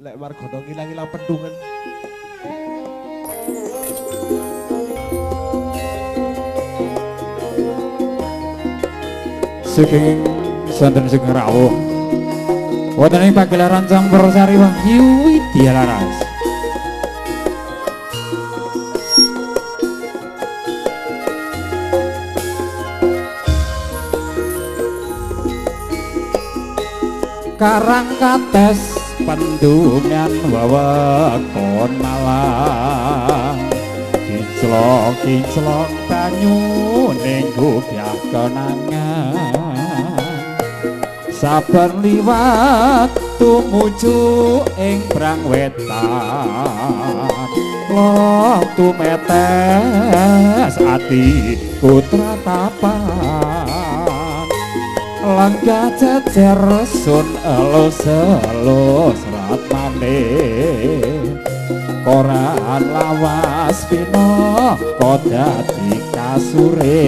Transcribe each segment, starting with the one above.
Lek Margono ngilang-ilang pendungan. Sugeng sonten sugeng rawuh wonten ing pagelaran Campursari Wahyu Widyalaras. Karang kates pendungan wewekon Malang, kinclong-kinclong banyu ning gugah kenangan. Saben liwat tumuju ing brang wetan, loh tumetes ati putra tapan. Lenggah jejer sun elus-elus ratmane, koran lawas pinaka dadi kasure.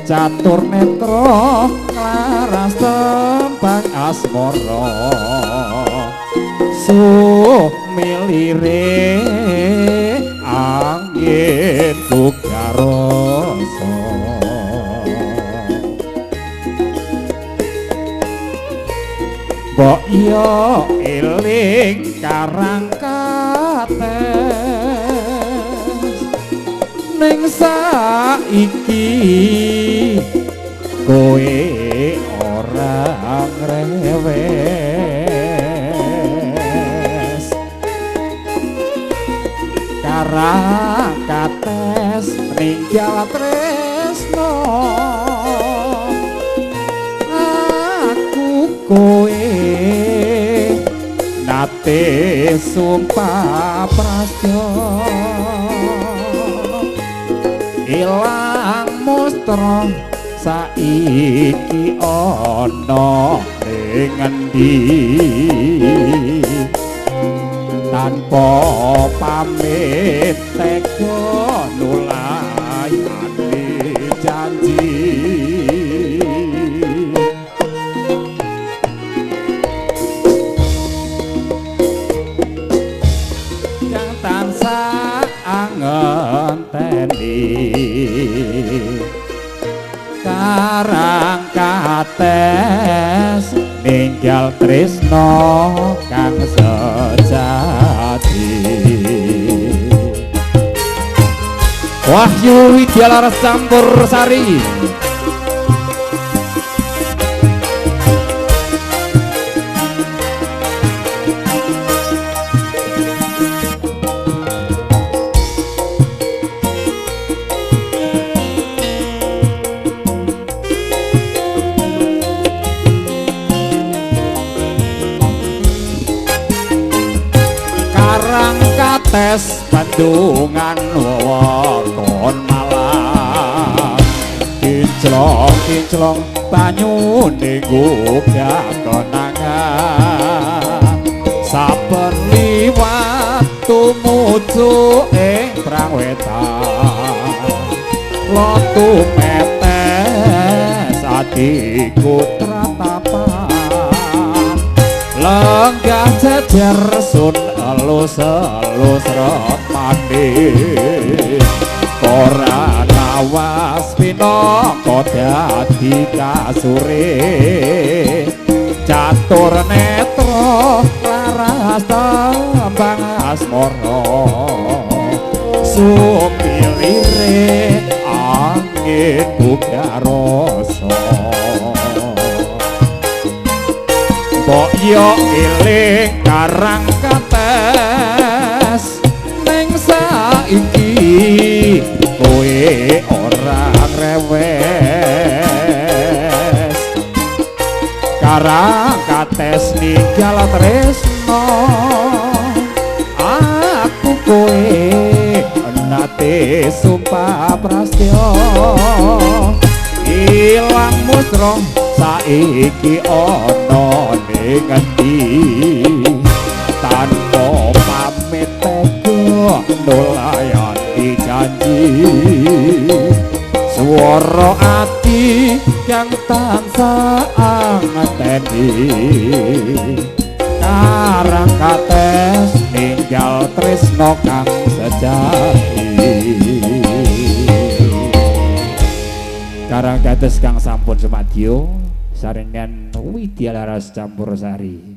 Catur netra nglaras tembang asmara, sumilire angin bugarasa. Mbok iya eling karang kates ning saiki kowe ora ngrewes. Karang kates ninggal tresno, aku kowe nate sumpah prastya. Ilang mustra saiki ana ning ngendi, tanpa pamit tega nulayani janji. Kang tansah angenteni karang kates ninggal tresno kang sejati. Wahyu Widyalaras Campursari. Kates bandungan wewekon Malang, kinclong-kinclong banyu ning gugah kenangan. Saben liwat tumuju ing brang wetan, lotu metes atiku tratapan. Lenggah jejer sun elus-elus ratmane, koran lawas pinaka dadi kasure. Catur netra laras tembang asmara, sumilire angin bugarasa. Mbok yo eling karang kates ning saiki kowe ora ngrewes. Karang kates ninggal tresno, aku kowe nate sumpah prastya. Ilang musra saiki ana ning ngendi, tanpa pamit tega nulayani janji. Swara ati kang tansah angenteni. tresna kang sejati. Karang kados kang sampun sumadyo sarengan Widya Laras Campursari.